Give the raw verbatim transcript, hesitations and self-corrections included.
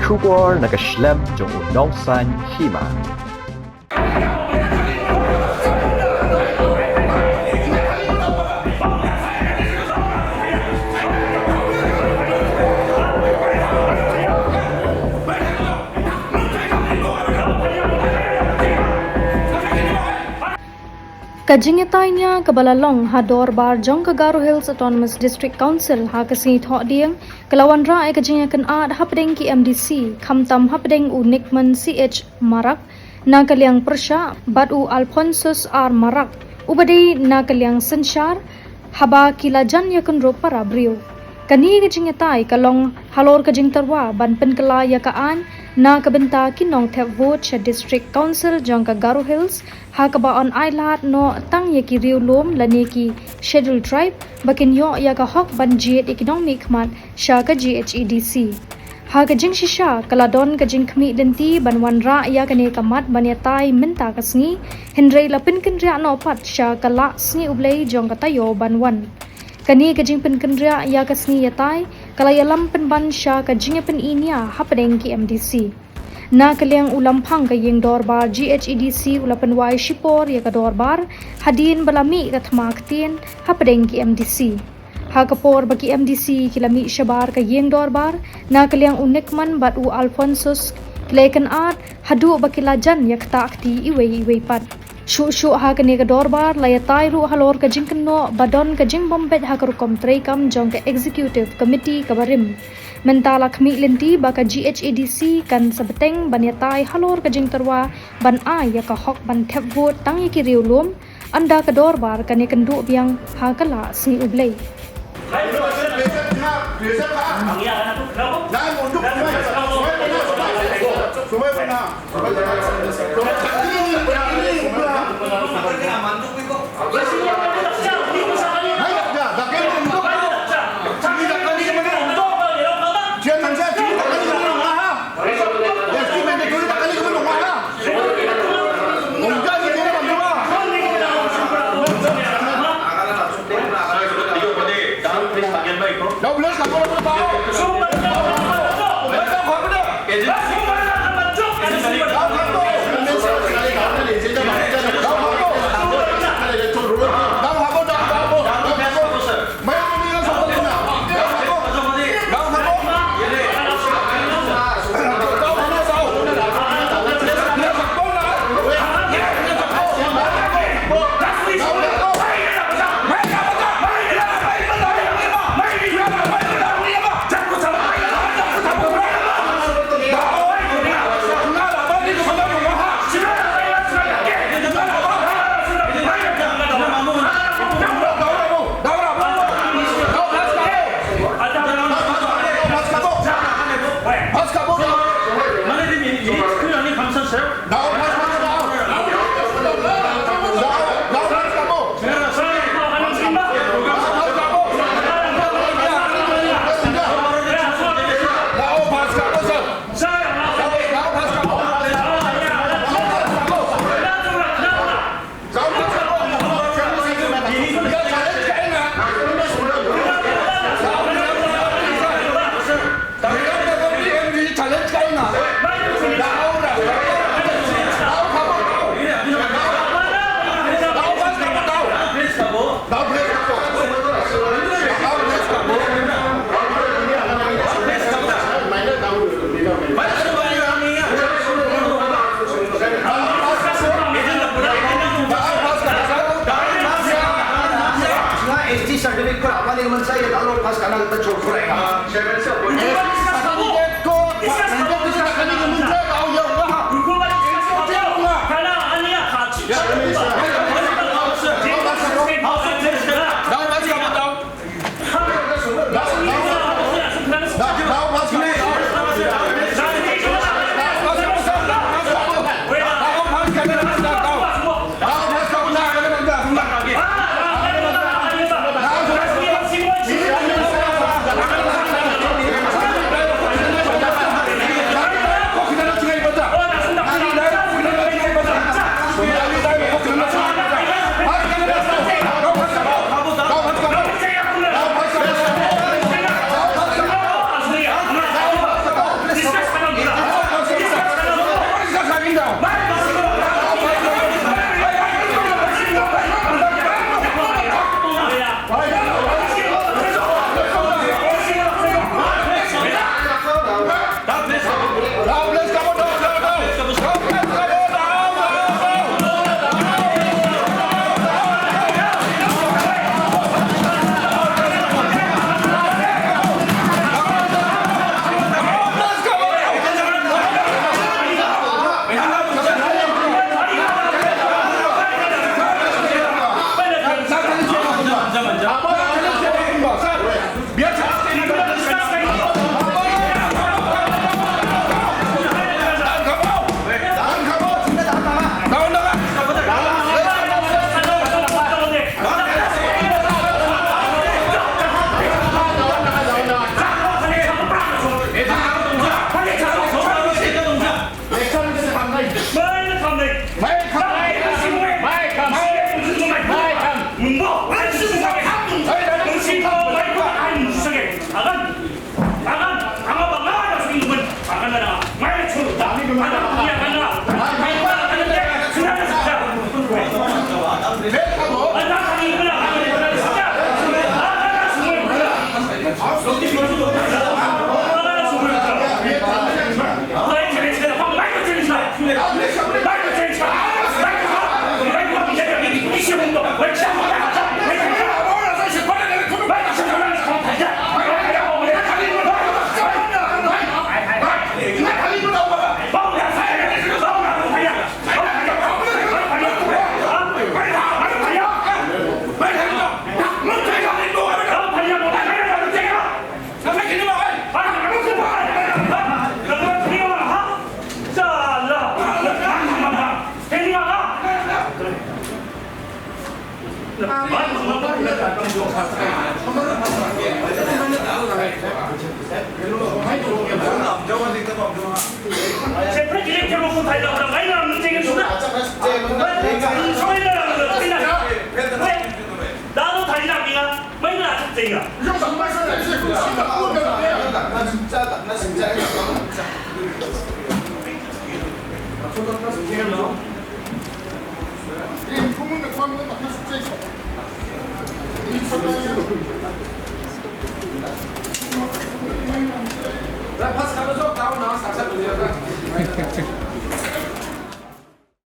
Khubor na ka shlem jong u Nongsaiñ Hima. Ka jingïatai nia kaba la long ha dorbar jong ka Garo Hills Autonomous District Council ha ka sngi Thohdieng ka la wanrah ïa ka jingïakynad hapdeng ki M D C, khamtam hapdeng u Nickman C H Marak na ka liang pyrshah bad u Alphonsus R Marak uba dei na ka liang synshar, haba ki la jan ïakynduh para briew. Kane ka jingïatai ka long halor ka jingtyrwa ban pynkylla ïa ka aiñ na ka bynta ki nongthep vote sha District Council jong ka Garo Hills, ha kaba yn ailad noh tang ïa ki riewlum lane ki Scheduled Tribe ba kin ïoh ïa ka hok ban jied ïa ki nongmihkhmat sha ka G H A D C. Ha ka jingshisha ka la don ka jingkhmih lynti ban wanrah ïa kane ka mat ban ïatai mynta ka sngi, hynrei la pynkynriah noh pat sha ka Lah Sngi U Blei jong ka taïew ban wan. Kane ka jingpynkynriah ïa ka sngi ïatai ka la ïalam pynban sha ka jingïapyni nia hapdeng ki M D C. Na ka liang u Lamphang ka ïing dorbar G H A D C u la pynwai shipor ïa ka dorbar hadien ba la mih ka thma ktien hapdeng ki M D C. Ha ka por ba ki M D C ki la mih shabar ka ïing dorbar, na ka liang u Nickman bad u Alphonsus ki la ïakynad haduh ba ki la jan ïa ktah kti iwei iwei pat. Shuh shuh ha kane ka dorbar la ïatai ruh halor ka jingkynnoh ba don ka jingbym beit ha ka rukom treikam jong ka Executive Committee kaba rim. Mynta la khmih lynti ba ka G H A D C kan sa bteng ban ïatai halor ka jingtyrwa ban ai ïa ka hok ban thep vote tang ïa ki riewlum, ynda ka dorbar kan ïakynduh biang ha ka Lah Sngi U Blei.